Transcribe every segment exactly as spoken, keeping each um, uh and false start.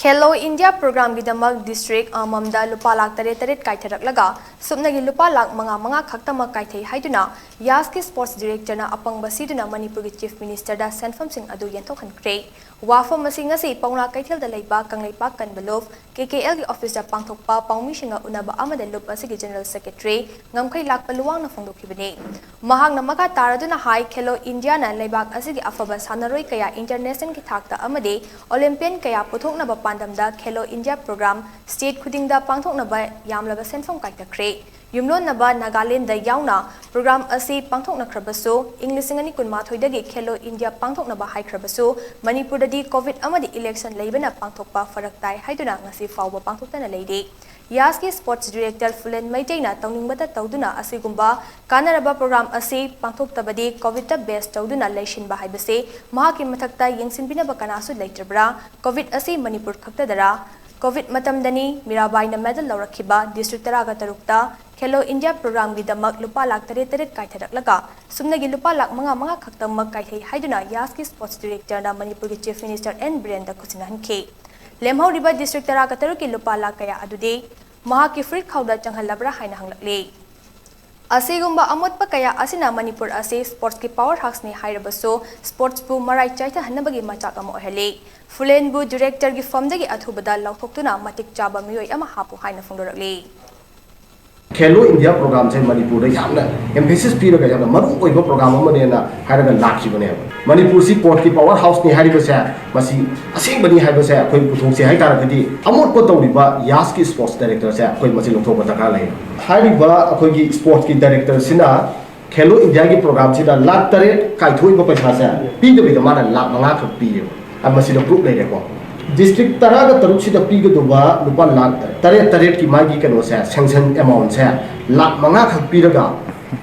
ꯈꯦꯂꯣ India ꯄ꯭ꯔꯣꯒ꯭ꯔꯥꯝꯒꯤꯗꯃꯛ district ꯑꯃꯃꯝꯗ ꯂꯨꯄꯥ ꯂꯥꯈ ꯇꯔꯦꯠ ꯇꯔꯦꯠ ꯀꯥꯏꯊꯔꯛꯂꯒ ꯁꯨꯞꯅꯒꯤ ꯂꯨꯄꯥ ꯂꯥꯈ ꯃꯉꯥ ꯃꯉꯥ ꯈꯛꯇꯃꯛ ꯀꯥꯏꯊꯩ ꯍꯥꯏꯗꯨꯅ ꯌꯥꯁꯀꯤ ꯁ꯭ꯄꯣꯔꯠꯁ ꯗꯤꯔꯦꯛꯇꯔꯅ ꯑꯄꯪꯕ ꯁꯤꯗꯨꯅ ꯃꯅꯤꯄꯨꯔꯒꯤ ꯆꯤꯐ ꯃꯤꯅꯤꯁꯇꯔꯗ ꯁꯦꯟꯐꯝꯁꯤꯡ ꯑꯗꯨ ꯌꯦꯟꯊꯣꯛꯍꯟꯈ꯭ꯔꯦ꯫ ꯋꯥꯐꯝ ꯑꯁꯤ ꯉꯁꯤ ꯄꯥꯎꯅꯥ ꯀꯩꯊꯦꯜꯗ ꯂꯩꯕ ꯀꯪꯂꯩꯄꯥꯛ ꯀꯟꯕ ꯂꯨꯞ, ꯀꯦ ꯀꯦ ꯑꯦꯜꯒꯤ ꯑꯣꯐꯤꯁꯇ ꯄꯥꯡꯊꯣꯛꯄ ꯄꯥꯎꯃꯤꯁꯤꯡꯒ ꯎꯅꯕ ꯑꯃꯗ ꯂꯨꯞ ꯑꯁꯤꯒꯤ ꯖꯦꯅꯔꯦꯜ ꯁꯦꯀ꯭ꯔꯦꯇꯔꯤ ꯉꯝꯈꯩ ꯂꯥꯛꯄ ꯂꯨꯋꯥꯡꯅ ꯐꯣꯡꯗꯣꯛꯈꯤꯕꯅꯤ꯫ ꯃꯍꯥꯛꯅ ꯃꯈꯥ ꯇꯥꯔꯗꯨꯅ ꯍꯥꯏ, ꯈꯦꯂꯣ ꯏꯟꯗꯤꯌꯥꯅ ꯂꯩꯕꯥꯛ ꯑꯁꯤꯒꯤ ꯑꯐꯕ ꯁꯥꯟꯅꯔꯣꯏ ꯀꯌꯥ ꯏꯟꯇꯔꯅꯦꯁꯅꯦꯜꯒꯤ ꯊꯥꯛꯇ ꯑꯃꯗꯤ ꯑꯣꯂꯤꯝꯄꯤꯌꯟ ꯀꯌꯥ ꯄꯨꯊꯣꯛꯅꯕ ꯄꯥꯟꯗꯝꯗ ꯈꯦꯂꯣ ꯏꯟꯗꯤꯌꯥ ꯄ꯭ꯔꯣꯒ꯭ꯔꯥꯝ ꯁ꯭ꯇꯦꯠ ꯈꯨꯗꯤꯡꯗ ꯄꯥꯡꯊꯣꯛꯅꯕ ꯌꯥꯝꯂꯕ ꯁꯦꯟꯐꯝ ꯀꯥꯏꯊꯈ꯭ꯔꯦ꯫ ꯌꯨꯝꯂꯣꯟꯅꯕ ꯅꯥꯒꯥꯂꯦꯟꯗ ꯌꯥꯎꯅ ꯄ꯭ꯔꯣꯒ꯭ꯔꯥꯝ ꯑꯁꯤ ꯄꯥꯡꯊꯣꯛꯅꯈ꯭ꯔꯕꯁꯨ, ꯏꯪ ꯂꯤꯁꯤꯡ ꯑꯅꯤ ꯀꯨꯟꯃꯥꯊꯣꯏꯗꯒꯤ ꯈꯦꯂꯣ ꯏꯟꯗꯤꯌꯥ ꯄꯥꯡꯊꯣꯛꯅꯕ ꯍꯥꯏꯈ꯭ꯔꯕꯁꯨ, ꯃꯅꯤꯄꯨꯔꯗꯗꯤ ꯀꯣꯚꯤꯗ ꯑꯃꯗꯤ ꯏꯂꯦꯛꯁꯟ ꯂꯩꯕꯅ ꯄꯥꯡꯊꯣꯛꯄ ꯐꯔꯛ ꯇꯥꯏ ꯍꯥꯏꯗꯨꯅ ꯉꯁꯤ ꯐꯥꯎꯕ ꯄꯥꯡꯊꯣꯛꯇꯅ ꯂꯩꯔꯤ꯫ ꯌꯥꯁꯀꯤ ꯁ꯭ꯄꯣꯔꯠꯁ ꯗꯤꯔꯦꯛꯇꯔ ꯐꯨꯂꯦꯟ ꯃꯩꯇꯩꯅ ꯇꯧꯅꯤꯡꯕꯇ ꯇꯧꯗꯨꯅ ꯑꯁꯤꯒꯨꯝꯕ ꯀꯥꯟꯅꯔꯕ ꯄ꯭ꯔꯣꯒ꯭ꯔꯥꯝ ꯑꯁꯤ ꯄꯥꯡꯊꯣꯛꯇꯕꯗꯤ ꯀꯣꯚꯤꯗꯇ ꯕꯦꯁ ꯇꯧꯗꯨꯅ ꯂꯩꯁꯤꯟꯕ ꯍꯥꯏꯕꯁꯤ ꯃꯍꯥꯛꯀꯤ ꯃꯊꯛꯇ ꯌꯦꯡꯁꯤꯟꯕꯤꯅꯕ ꯀꯅꯥꯁꯨ ꯂꯩꯇ꯭ꯔꯕ꯭ꯔꯥ? ꯀꯣꯚꯤꯗ ꯑꯁꯤ ꯃꯅꯤꯄꯨꯔ ꯈꯛꯇꯗꯔꯥ? ꯀꯣꯚꯤꯗ ꯃꯇꯝꯗꯅꯤ ꯃꯤꯔꯥꯕꯥꯏꯅ ꯃꯦꯗꯜ ꯂꯧꯔꯛꯈꯤꯕ ꯗꯤꯁꯇ꯭ꯔꯤꯛ ꯇꯔꯥꯒ ꯇꯔꯨꯛꯇ ꯈꯦꯂꯣ ꯏꯟꯗꯤꯌꯥ ꯄ꯭ꯔꯣꯒ꯭ꯔꯥꯝꯒꯤꯗꯃꯛ ꯂꯨꯄꯥ ꯂꯥꯈ ꯇꯔꯦꯠ ꯇꯔꯦꯠ ꯀꯥꯏꯊꯔꯛꯂꯒ ꯁꯨꯞꯅꯒꯤ ꯂꯨꯄꯥ ꯂꯥꯈ ꯃꯉꯥ ꯃꯉꯥ ꯈꯛꯇꯃꯛ ꯀꯥꯏꯊꯩ ꯍꯥꯏꯗꯨꯅ ꯌꯥꯁꯀꯤ ꯁ꯭ꯄꯣꯔꯠꯁ ꯗꯤꯔꯦꯛꯇꯔꯅ ꯃꯅꯤꯄꯨꯔꯒꯤ ꯆꯤꯐ ꯃꯤꯅꯤꯁꯇꯔ ꯑꯦꯟ ꯕꯤꯔꯦꯟꯗ ꯈꯨꯠꯁꯤꯟꯅꯍꯟꯈꯤ꯫ ꯂꯦꯝꯍꯧꯔꯤꯕ ꯗꯤꯁꯇ꯭ꯔꯤꯛ ꯇꯔꯥꯒ ꯇꯔꯨꯛꯀꯤ ꯂꯨꯄꯥ ꯂꯥꯈ ꯀꯌꯥ ꯑꯗꯨꯗꯤ ꯃꯍꯥꯛꯀꯤ ꯐꯨꯔꯤꯠ ꯈꯥꯎꯗ ꯆꯪꯍꯜꯂꯕ꯭ꯔꯥ ꯍꯥꯏꯅ ꯍꯪꯂꯛꯂꯤ꯫ ꯑꯁꯤꯒꯨꯝꯕ ꯑꯃꯣꯠꯄ ꯀꯌꯥ ꯑꯁꯤꯅ ꯃꯅꯤꯄꯨꯔ ꯑꯁꯤ ꯁ꯭ꯄꯣꯔꯠꯁꯀꯤ ꯄꯥꯋꯔ ꯍꯥꯎꯁꯅꯤ ꯍꯥꯏꯔꯕꯁꯨ ꯁ꯭ꯄꯣꯔꯠꯁꯄꯨ ꯃꯔꯥꯏ ꯆꯥꯏꯊꯍꯟꯅꯕꯒꯤ ꯃꯆꯥꯛ ꯑꯃ ꯑꯣꯏꯍꯜꯂꯤ꯫ ꯐꯨꯂꯦꯟꯕꯨ ꯗꯤꯔꯦꯛꯇꯔꯒꯤ ꯐꯝꯗꯒꯤ ꯑꯊꯨꯕꯗ ꯂꯧꯊꯣꯛꯇꯨꯅ ꯃꯇꯤꯛ ꯆꯥꯕ ꯃꯤꯑꯣꯏ ꯑꯃ ꯍꯥꯞꯄꯨ ꯍꯥꯏꯅ ꯐꯣꯡꯗꯣꯔꯛꯂꯤ꯫ ꯈꯦꯂꯣ ꯏꯟꯗꯤꯌꯥ ꯄ꯭ꯔꯣꯒ꯭ꯔꯥꯝꯁꯦ ꯃꯅꯤꯄꯨꯔꯗ ꯌꯥꯝꯅ ꯑꯦꯝꯐꯦꯁꯤꯁ ꯄꯤꯔꯒ ꯌꯥꯝꯅ ꯃꯔꯨ ꯑꯣꯏꯕ ꯄ꯭ꯔꯣꯒ꯭ꯔꯥꯝ ꯑꯃꯅꯦꯅ ꯍꯥꯏꯔꯒ ꯂꯥꯛꯈꯤꯕꯅꯦꯕ꯫ ꯃꯅꯤꯄꯨꯔꯁꯤ ꯁ꯭ꯄꯣꯔꯠꯀꯤ ꯄꯥꯋꯔ ꯍꯥꯎꯁꯅꯤ ꯍꯥꯏꯔꯤꯕꯁꯦ ꯃꯁꯤ ꯑꯁꯦꯡꯕꯅꯤ ꯍꯥꯏꯕꯁꯦ ꯑꯩꯈꯣꯏ ꯄꯨꯊꯣꯛꯁꯦ ꯍꯥꯏ ꯇꯥꯔꯒꯗꯤ ꯑꯃꯣꯠꯄ ꯇꯧꯔꯤꯕ ꯌꯥꯁꯀꯤ ꯁ꯭ꯄꯣꯔꯠꯁ ꯗꯥꯏꯔꯦꯛꯇꯔꯁꯦ ꯑꯩꯈꯣꯏ ꯃꯁꯤ ꯂꯧꯊꯣꯛꯄ ꯗꯔꯀꯥꯔ ꯂꯩ꯫ ꯍꯥꯏꯔꯤꯕ ꯑꯩꯈꯣꯏꯒꯤ ꯁ꯭ꯄꯣꯔꯠꯁꯀꯤ ꯗꯥꯏꯔꯦꯛꯇꯔꯁꯤꯅ ꯈꯦꯂꯣ ꯏꯟꯗꯤꯌꯥꯒꯤ ꯄ꯭ꯔꯣꯒ꯭ꯔꯥꯝꯁꯤꯗ ꯂꯥꯈ ꯇꯔꯦꯠ ꯀꯥꯏꯊꯣꯛꯏꯕ ꯄꯩꯁꯥꯁꯦ ꯄꯤꯗꯕꯤꯗ ꯃꯥꯅ ꯂꯥꯈ ꯃꯉꯥ ꯈꯛ ꯄꯤꯌꯦꯕ꯫ ꯑ, ꯃꯁꯤꯗ ꯄ꯭ꯔꯨꯐ ꯂꯩꯔꯦꯀꯣ꯫ ꯗꯤꯁꯇ꯭ꯔꯤꯛ ꯇꯔꯥꯒ ꯇꯔꯨꯛꯁꯤꯗ ꯄꯤꯒꯗꯧꯕ ꯂꯨꯄꯥ ꯂꯥꯈ ꯇꯔꯦꯠ ꯇꯔꯦꯠꯀꯤ ꯃꯥꯒꯤ ꯀꯩꯅꯣꯁꯦ, ꯁꯦꯡꯁꯟ ꯑꯦꯃꯥꯎꯟꯁꯦ ꯂꯥꯈ ꯃꯉꯥ ꯈꯛ ꯄꯤꯔꯒ,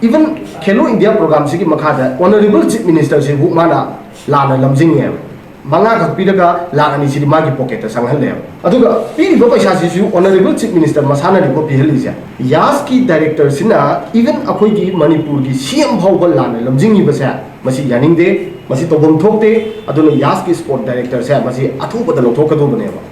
ꯏꯚꯟ ꯈꯦꯂꯣ ꯏꯟꯗꯤꯌꯥ ꯄ꯭ꯔꯣꯒ꯭ꯔꯥꯝꯁꯤꯒꯤ ꯃꯈꯥꯗ ꯑꯣꯅꯔꯦꯕꯜ ꯆꯤꯐ ꯃꯤꯅꯤꯁꯇꯔꯁꯤꯕꯨ ꯃꯥꯅ ꯂꯥꯟꯅ ꯂꯝꯖꯤꯡꯉꯦꯕ꯫ ꯃꯉꯥ ꯈꯛ ꯄꯤꯔꯒ ꯂꯥꯈ ꯑꯅꯤꯁꯤꯗꯤ ꯃꯥꯒꯤ ꯄꯣꯀꯦꯠꯇ ꯆꯪꯍꯜꯂꯦꯕ꯫ ꯑꯗꯨꯒ ꯄꯤꯔꯤꯕ ꯄꯩꯁꯥꯁꯤꯁꯨ ꯑꯣꯅꯔꯦꯕꯜ ꯆꯤꯐ ꯃꯤꯅꯤꯁꯇꯔ ꯃꯁꯥꯅꯅꯤꯀꯣ ꯄꯤꯍꯜꯂꯤꯁꯦ꯫ ꯌꯥꯁꯀꯤ ꯗꯥꯏꯔꯦꯛꯇꯔꯁꯤꯅ ꯏꯚꯟ ꯑꯩꯈꯣꯏꯒꯤ ꯃꯅꯤꯄꯨꯔꯒꯤ ꯁꯤ ꯑꯦꯝ ꯐꯥꯎꯕ ꯂꯥꯟꯅ ꯂꯝꯖꯤꯡꯉꯤꯕꯁꯦ ꯃꯁꯤ ꯌꯥꯅꯤꯡꯗꯦ, ꯃꯁꯤ ꯇꯧꯐꯝ ꯊꯣꯛꯇꯦ꯫ ꯑꯗꯨꯅ ꯌꯥꯁꯀꯤ ꯁ꯭ꯄꯣꯔꯠ ꯗꯥꯏꯔꯦꯛꯇꯔꯁꯦ ꯃꯁꯤ ꯑꯊꯨꯕꯗ ꯂꯧꯊꯣꯛꯀꯗꯧꯕꯅꯦꯕ꯫